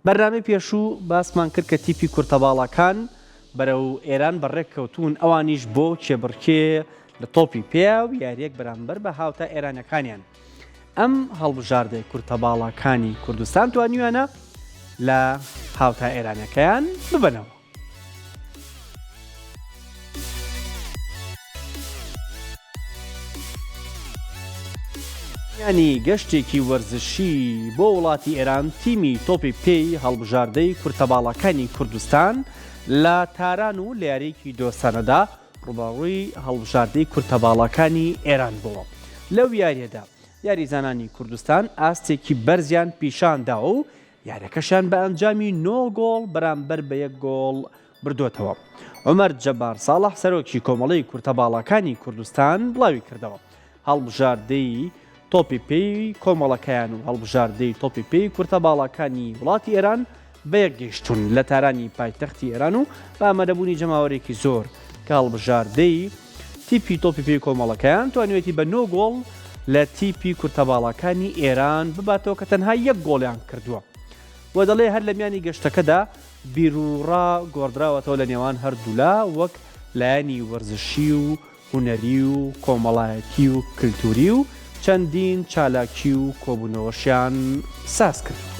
بەرنامەی پێشوو باسمان کرد کە تیپی کورتەباڵاکان بەرەو ئێران بەڕێککەوتوون، ئەوانیش بۆ کێبڕکێ لە تۆپی پێ و یارییەک بەرامبەر بە هاوتا ئێرانیەکانیان. ئەم هەڵبژاردەی کورتەباڵاکانی کوردستان توانیویانە لە هاوتا ئێرانیەکەیان ببەنەوە. میانی گەشتێکی وەرزشی بۆ وڵاتی ئێران تیمی تۆپی پێی هەڵبژاردەی کورتەباڵاکانی کوردستان لە تاران و لە یارییەکی دۆستانەدا ڕووبەڕووی هەڵبژاردەی کورتەباڵاکانی ئێران بووە. لەو یارییەدا یاریزانانی کوردستان ئاستێکی بەرزیان پیشاندا و یاریەکەشیان بە ئەنجامی نۆ گۆڵ بەرامبەر بە یەک گۆڵ بردۆتەوە. عومەر جەبار ساڵح سەرۆکی کۆمەڵەی کورتەباڵاکانی کوردستان بڵاویکردەوە، هەڵبژاردەی تۆپی پێی کۆمەڵەکەیان و هەڵبژاردەی تۆپی پێی کورتەباڵاکانی وڵاتی ئێران بەیەکگەیشتوون لە تارانی پایتەختی ئێران و بە ئامادەبوونی جەماوەرێکی زۆر کە هەڵبژاردەی تیپی تۆپی پێی کۆمەڵەکەیان توانیویەتی بە نۆ گۆڵ لە تیپی کورتەباڵاکانی ئێران بباتەوە کە تەنها یەک گۆڵیان کردووە و دەڵێ هەر لە میانی گەشتەکەدا بیروڕا گۆڕدراوەتەوە لە نێوان هەردوولا وەک لایەنی وەرزشی و هونەری و کۆمەڵایەتی و کلتوری و چەندین چالاکی و کۆبوونەوەشیان ساز کردووە.